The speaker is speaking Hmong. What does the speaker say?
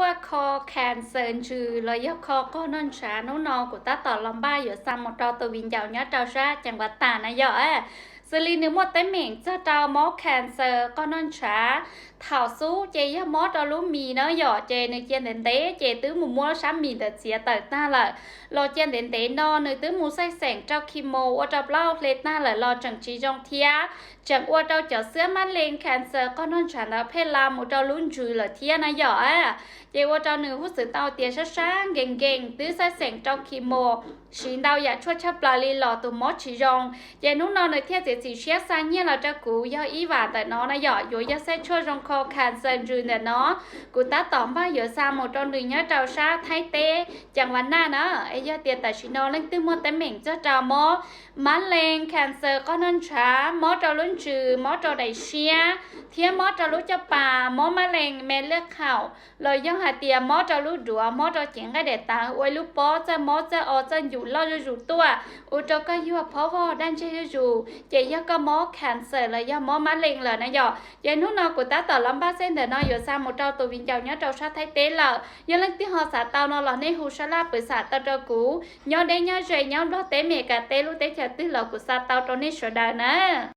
Kho cancer ntsws los yog kho qoj noj ntshav, hnub no kuv tab tom los npaj yuav xa mus rau tus viv ncaus nyob rau sab ceev npav tas na yom. Xws li nws muaj teeb meem txog rau mob cancer qoj noj ntshav, thaum xub ces yog mob rau lub mis na yom, ces nws cia ntev ntev ces twb mus muab sab mis ntawd txiav tawm tag lawm. Los cia ntev ntev no nws twb mus xej xeem rau chemo ua rau plaub hle tag lawm los tseem tsis zoo thiab, tseem ua rau cov xwab mab leej cancer qoj noj ntshav ntawd pheej la mus rau lub ntsws lawm thiab na yom. Ces ua rau nws huj xwm tau tias sab sab nkees nkees, twb xej xeem rau chemo, siv ntau yam tshuaj tshaj plaws li los tus mob tsis zoo. Ces hnub no nws thiaj txiav txim siab xa nyiaj los rau kuv yog ib vam ntawm no na yom, yuav yog xej tshuaj zoo kho cancer ntsws ntawm no. Kuv tab tom npaj yuav xa mus rau nws nyob rau sab Thaib teb ceev npav naj na. Es yog tias tam sim no leej twg muaj teeb meem txog rau mob mab leej cancer qoj noj ntshav, mob rau lub ntsws, mob rau daim siab, thiab mob rau lub caj pas, mob mab leej me lwj qhaum, los yog hais tias mob rau lub duav, mob rau cev nqaij daim tawv, ua ib lub pob txawj mob txawj o txawj ncum loj zuj zus tuaj, ua rau koj yuag phob vog daj ntseg zuj zus, ces yog koj mob cancer los yog mob mab leej lawm na yom. Ces hnub no kuv tab tom los npaj xej ntawm no yuav xa mus rau tus viv ncaus nyob rau sab Thaib teb lawm. Yog leej twg ho xav tau no los nej hu sab laj pwv xam tau rau kuv. Nyob deb nyob ze, nyob Nplog teb, Mes Kas teb, lub teb chaws twg los kuv xa tau rau nej sawv daws na.